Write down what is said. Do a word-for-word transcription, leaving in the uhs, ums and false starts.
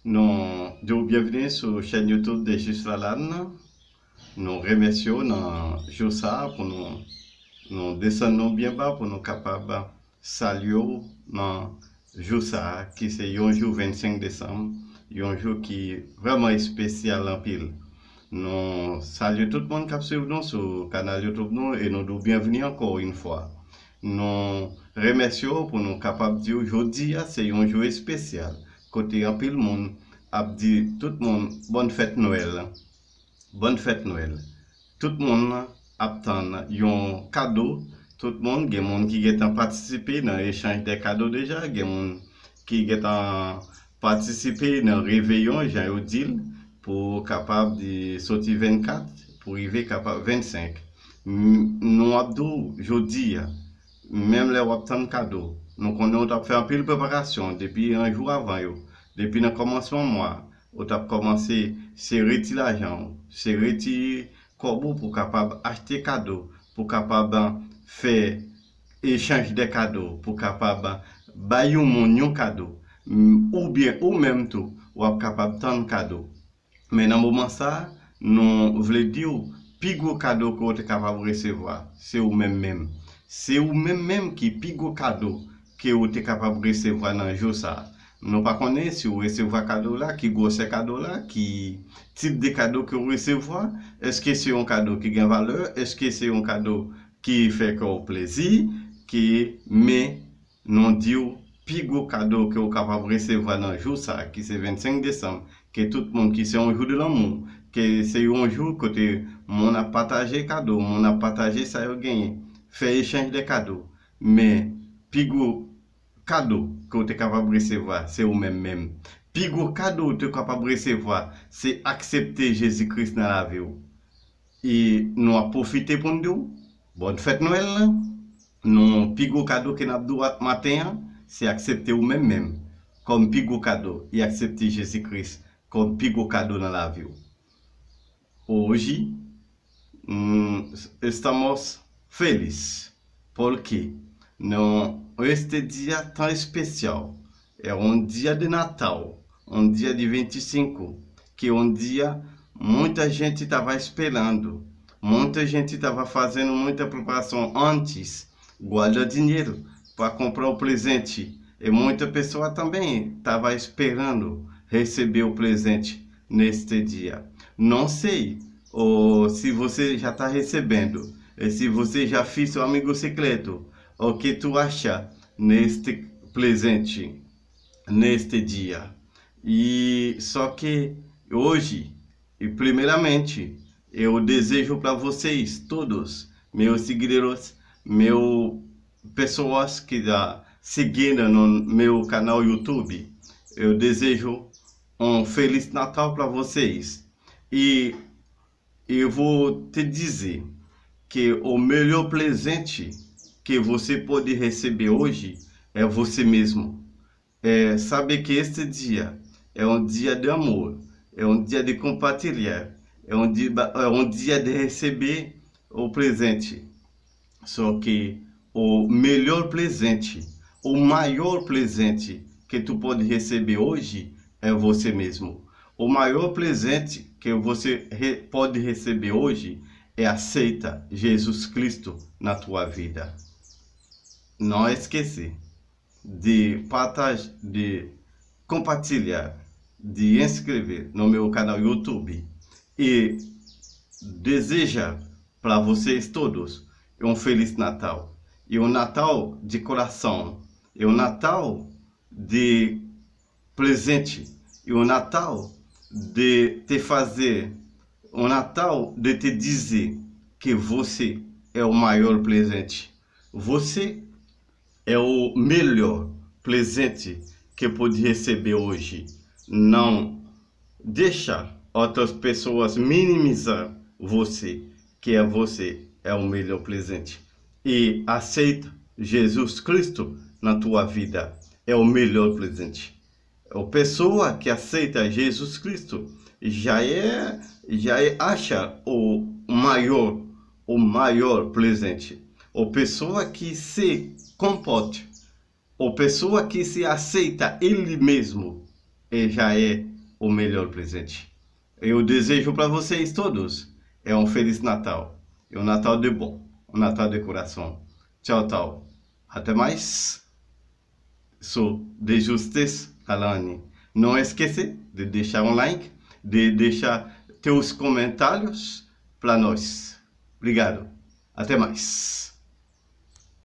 Nou di w byenvini sou chèn YouTube de Jis Lalann. Nou remèsye w nan jou sa a pou nou, nou desann nou byen ba pou nou kapab salye w nan jou sa a, ki se yon jou vennsenk desanm, yon jou ki vrèman espesyal anpil. Nou salye tout moun k ap swiv nou sou kanal YouTube nou e nou di w byenvini ankò yon fwa. Nou remèsye w pou nou kapab di w jodi a se yon jou espesyal, kote anpil moun ap di tout moun bòn fèt Nwèl. Bòn fèt Nwèl. Tout moun ap tann yon kado. Tout moun, gen moun ki gentan patisipe nan echanj de kado deja, gen moun ki gentan patisipe nan reveyon, jan yo di l, pou kapab di soti vennkat pou rive kapab vennsenk. M- Nou ap di w jodi a, menm lè w ap tann kado, nou konnen w t ap fè anpil preparasyon depi yon jou avan yo, depi nan kòmansman mwa, ou t ap kòmanse sere ti lajan w, sere ti kòb ou pou kapab achte kado, pou kapab fè echanj de kado, pou kapab bay yon moun yon kado, m- oubyen ou menm tou, w ap kapab tann kado. Men nan moman sa a, nou vle di w, pi gwo kado ke w te kapab resevwa, se ou menm menm. Se ou menm menm ki pi gwo kado ke w te kapab resevwa nan jou sa a. Nou pa konnen si w resevwa kado la, ki gwosè kado la, ki tip de kado ke w resevwa, èske se yon kado ki gen valè, èske se yon kado ki fè kè w plezi, ki, men nou di w, pi gwo kado ke w kapab resevwa nan jou sa a, ki se vennsenk desanm, ke tout moun, ki se yon jou de lanmou, ke se yon jou kote moun ap pataje kado, moun ap pataje sa yo genyen, fè echanj de kado. Men, pi gwo kado ke w te kapab resevwa, se ou menm menm. Pi gwo kado w te kapab resevwa, se aksepte Jezi Kris nan lavi w. E nou ap pwofite pou n di w, bòn fèt Nwèl la. Nou, pi gwo kado ke n ap di w maten an, se aksepte ou menm menm kòm pi gwo kado, e aksepte Jezi Kris kòm pi gwo kado nan lavi w. Hoje, mm, estamos feliz, porque no, este dia tão especial. É um dia de Natal, um dia de vinte e cinco, que um dia muita gente estava esperando, muita gente estava fazendo muita preparação antes, guarda dinheiro para comprar o presente. E muita pessoa também estava esperando receber o presente neste dia. Não sei ou se você já está recebendo, e se você já fez seu amigo secreto, o que tu acha neste presente, neste dia? E só que hoje, e primeiramente, eu desejo para vocês todos, meus seguidores, meu pessoas que está seguindo no meu canal YouTube, eu desejo um feliz Natal para vocês. E eu vou te dizer que o melhor presente que você pode receber hoje é você mesmo. É saber que este dia é um dia de amor, é um dia de compartilhar, é um dia, é um dia de receber o presente. Só que o melhor presente, o maior presente que tu pode receber hoje é você mesmo. O maior presente que você re- pode receber hoje é aceita Jesus Cristo na tua vida. Não esquece de partilhar, de compartilhar, de inscrever no meu canal YouTube e desejar para vocês todos um feliz Natal e um Natal de coração e um Natal de presente e um Natal de te fazer um Natal de te dizer que você é o maior presente. Você é o melhor presente que pode receber hoje. Não deixa outras pessoas minimizar você, que é você é o melhor presente. E aceita Jesus Cristo na tua vida. É o melhor presente. O pessoa que aceita Jesus Cristo já é, já é acha o maior, o maior presente. O pessoa que se comporta, o pessoa que se aceita ele mesmo, é, já é o melhor presente. Eu desejo para vocês todos é um Feliz Natal, e um Natal de bom, um Natal de coração. Tchau, tchau. Até mais. So, de justes, Alani. Não esquece de deixar um like, de deixar teus comentários para nós. Obrigado. Até mais.